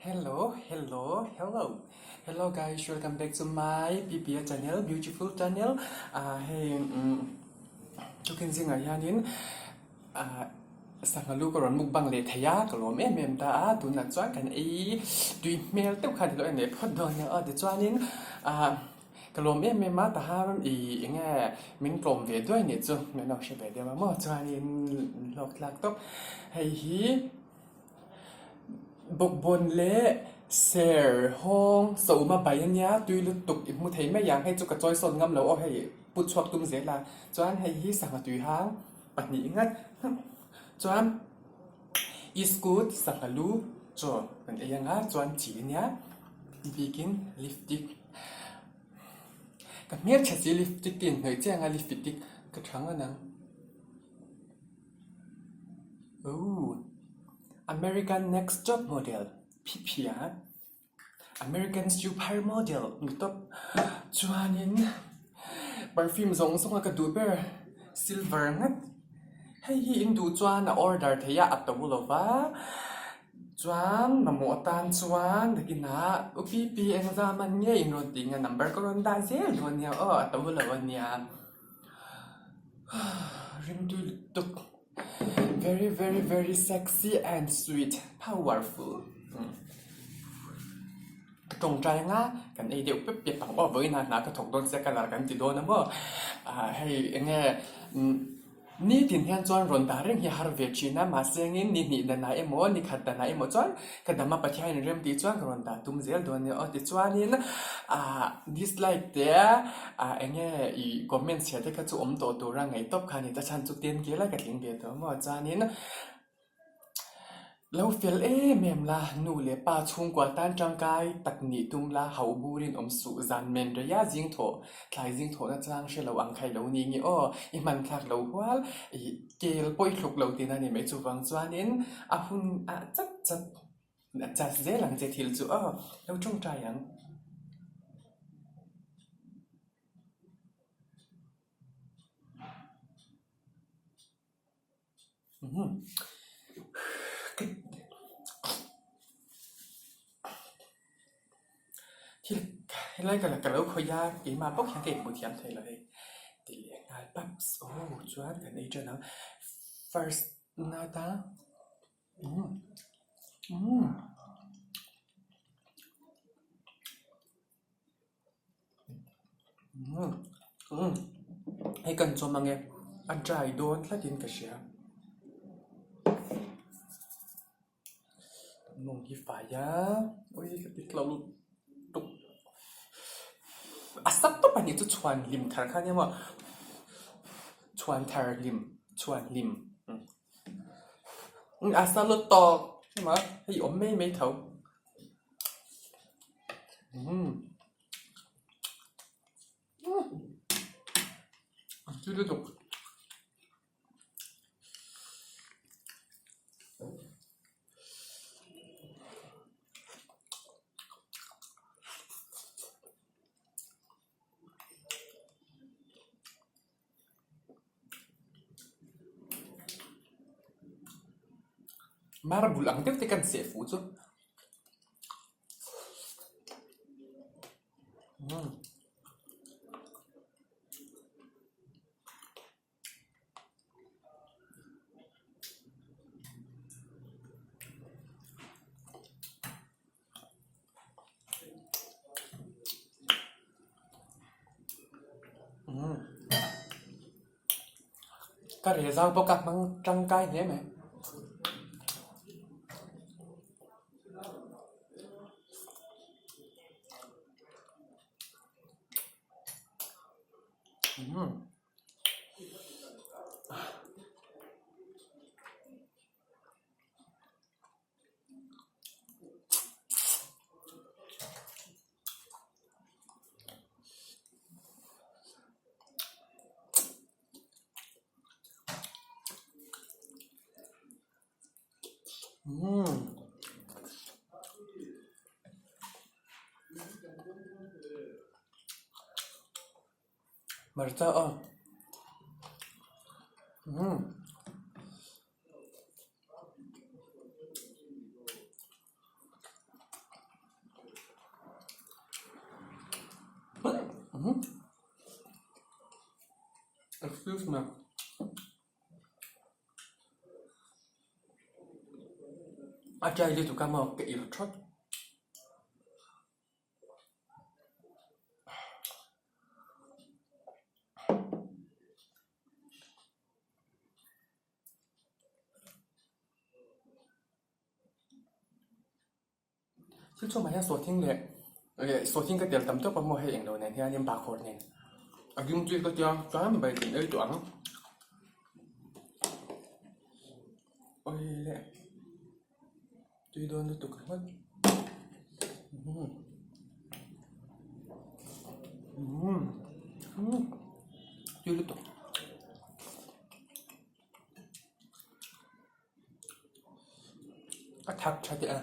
Hello hello hello hello guys welcome back to my PPA channel beautiful channel ah hei umm tukin zingah hianin ah sangha lu ka rawn mukbang leh thei a ka lawm em em ta a tunah chuan kan ei tui hmel deuh khan ilo en leh phawt dawn nia aw tichuanin ah ka lawm em em a tahan ih eng nge min tlawm ve duai nih chu min lo hre ve deuh a maw chuanin hlawk tlak tawp hei hi. Bawkbawn leh ser hawng sawma bai ania tui lutuk i hmu thei mai ang hei chu ka chawi sawn ngam lo aw hei put chhuak tum zel a chuan hei hi sangha tui hang pahnih ngat chuan iskut sangha lu chaw kan ei anga chuan chi ania bikin lipstick ka hmeltha si lipstick te inhnawih chiang anga lipstick ka tha ngan ang. Ooh American next top model phiphia American super model ni tawp chuanin perfume zawng zawng a ka duh ber silver ngat hei hi in duh chuan a order theih a a to lo va chuan mamawh atan chuan nakinah u pi pi engzam man nge in rawn tih nga number ka rawn dah zel dawn nia aw a to lo ania. Rimtui lutuk very very very sexy and sweet powerful ka tawngtai anga kan ei deuh pep pep ang aw vawiin ah hna ka thawk dawn sia ka lar kan ti dawn a maw ah hei eng nge umm. Nitin hian chuan rawn dah reng hi a har ve thin a, mahse engin ni hnih danah emaw, ni khat danah emaw chuan ka dam a Pathianin rem tih chuan ka rawn dah tum zel dawn nia aw. Tichuanin ah dislike te ah eng nge ih comment chhia te kha chu awm tawh tura ngaih tawp kha a ni ta chhan chu ten ke lai ka tling ve tawh maw chuanin Lo fel em em la, nu leh pa chhungkua tan tangkai tak nih tum la, hauh burin awm suh, zan men rei a zing thawh, thlai zing thawhna chang hre lo ang khai lo ni nge aw, i hman thlak lo hual, i kel pawh i thluk lo tihna ni mai chuvang chuanin a hun ah chat chat a chat zel ang che thil chu aw, lo tawngtai ang. Thil helai ka ka lo khawih a keimah bawk hian ka inhmuh thiam thei lo hei ti leh nghal paps aw chuan kan ei tan ang first na ta umm umm. Hei kan chawm ange a dry dawn thlatin ka hria mawng hi fai a ui ka ti tlo lutuk a sap tawp a nih chu chhuan hlim thar kha ania maw chhuan thar hlim chhuan hlim a sa lutuk hei awm mai mai tho. Marble ang deuh te kan seh fuh chu. Ka reh zau bawk a hmang tangkai hle mai. Hmarcha aw umm. mai. A dry lutuk a maw ka ir thawt. Thil chhungah hian sawhthing leh leh sawhthing ka tel tam tawp a maw hei englo nen hianin bahkhawr nen a ding chi ka tia chuan bai kan ei tawh ang awle tui dawn lutuk ringawt umm umm tui lutuk. A thak tha teh a.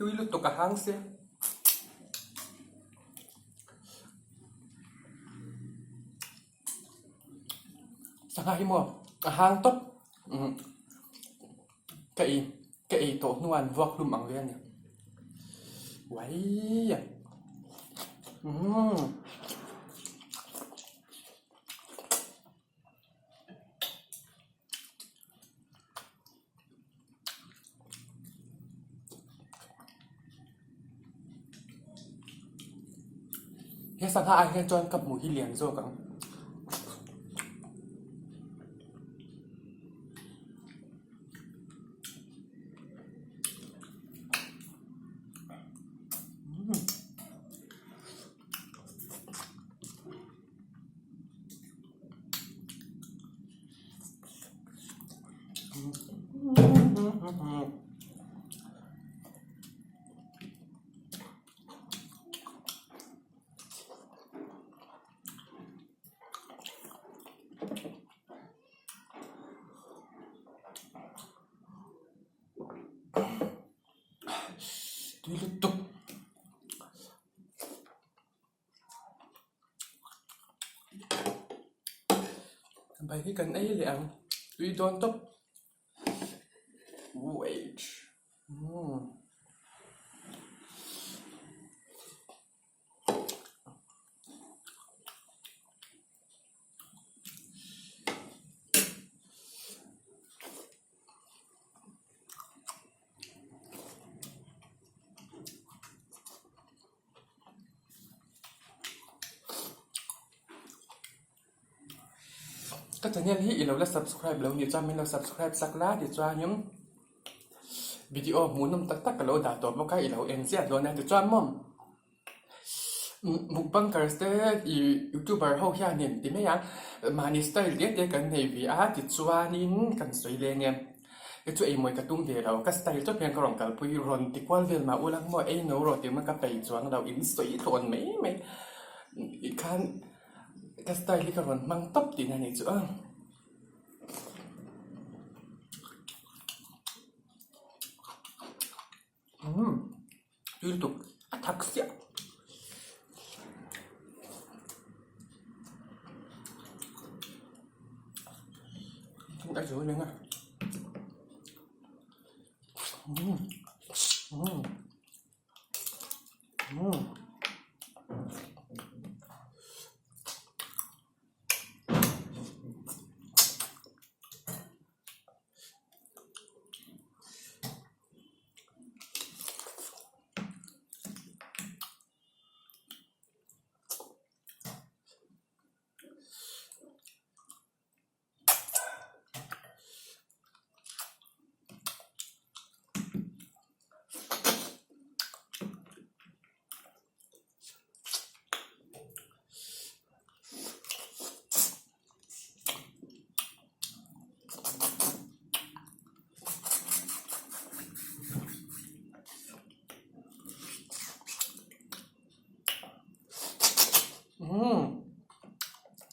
Tui lutuk a hang sia. Sangha hi maw a hang tawp umm ka ei ka ei tawh hnuah an vuak hlum ang ve a ni uai umm. He sangha ah hian chuan ka hmuh hi lian zawk ang. Tui lutuk. Bai hi kan ei leh ang tui dawn tawp wait umm. Ka channel hi i lo la subscribe lo nih chuan min lo subscribe sak la tichuanin video hmuhnawm tak tak ka lo dah tawh bawk a i lo en chiah dawn a tichuan maw mukbangers te ih youtuber ho hianin ti mai a mahni style te te kan nei ve a tichuanin kan sawi leng e. Kei chu eimawi ka tum ve lo, ka style chawp hian ka rawn kalpui rawn ti kual vel mah ulang maw ei no rawh tih ka peih chuang lo in sawi thlawn mai mai khan ka style hi ka rawn hmang tawp tihna a nih chu a. Umm tui lutuk a thak siah. A zo reng a umm umm umm.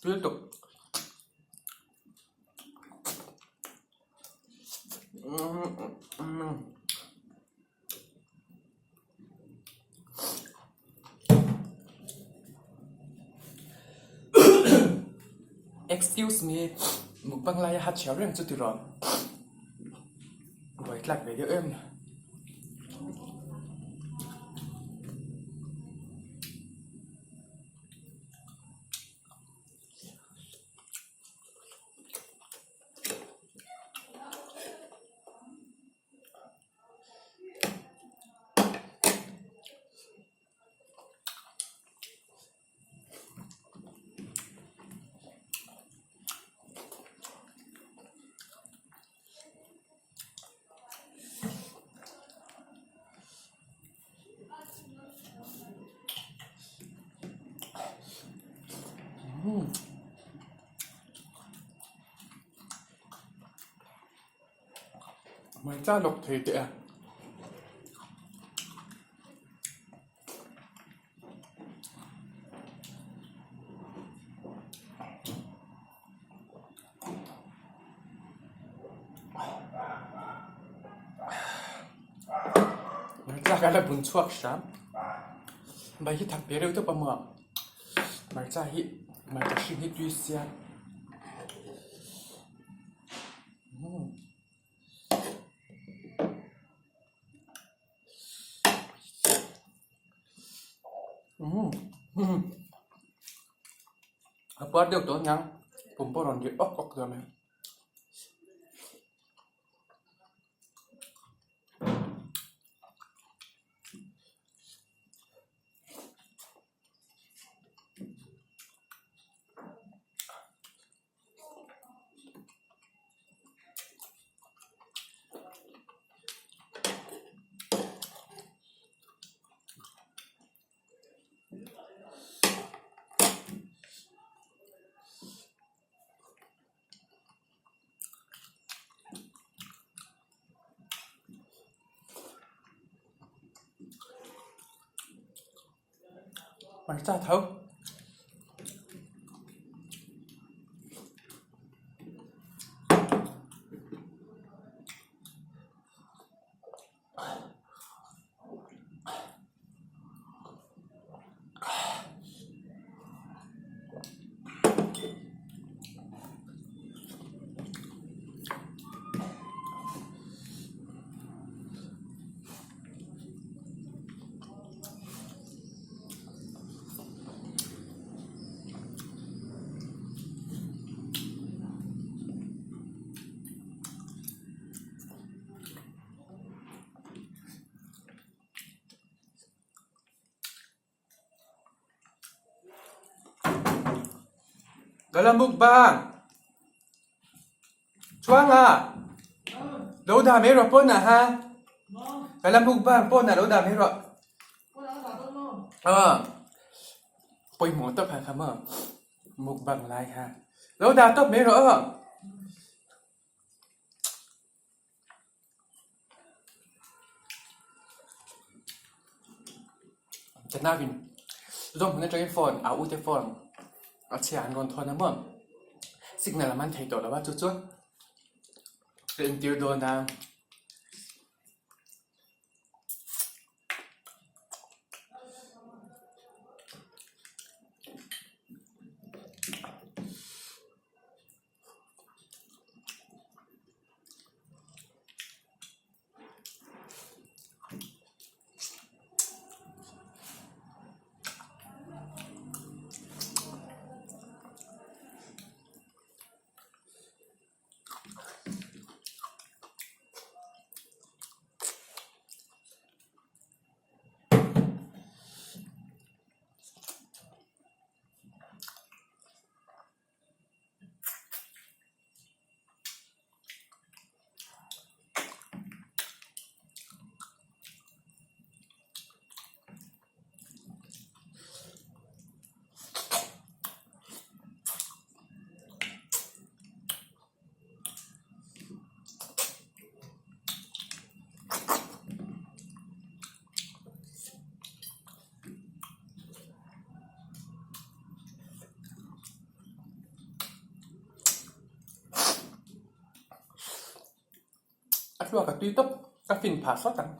Lutuk. Excuse me, mukbang laia hat chhiar reng chu ti rawh. Buai tlak ve deuh em. Hmarcha lawk thei teh a. Hmarcha ka la bun chhuak hram. Bai hi thak ve reuh tawp a maw. Hmarcha hi hmarcha hring hi tui sia. A puar deuh tawh aniang pum pawh rawn ri awk awk dawn a. Hmarcha tho. Ka la mukbang. Chuanga lo dah mai rawh pawn ah ha. Ka la mukbang pawn ah lo dah mai rawh. Aw pawimawh tawp ha kha maw mukbang lai kha lo dah tawp mai rawh aw. Chennaiin zawng hmun atangin phone a ute phone a chhia an rawn thawn a maw signal a man thei tawh lo a chu chu ka entir dawn a. thluak a tui tawp ka fin phah sawt ang.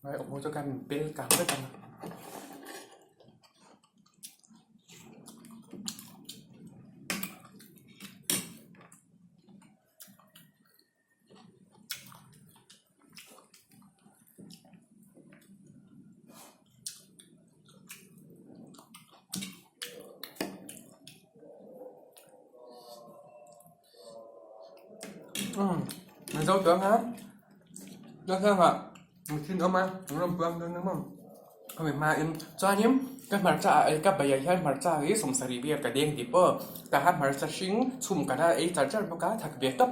Ngai awm ho chu khan min pel kang vek ang a. Umm min zo tawh ang a darthlangah mihring a awm a an rawn puang dawn emaw hemi hmain chuanin ka hmarcha ah ka baiah hian hmarcha hi sawmsarih vel ka deng tih pawh tah hian hmarcha hring chhum ka la ei char char bawk a thak ve tawp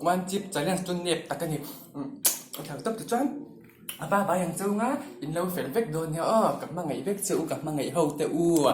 one chip challenge chu nep tak a ni a thak tawp tichuan a ba bai ang chunga in lo fel vek dawn nia aw ka hmangaih vek che u ka hmangaih ho te u.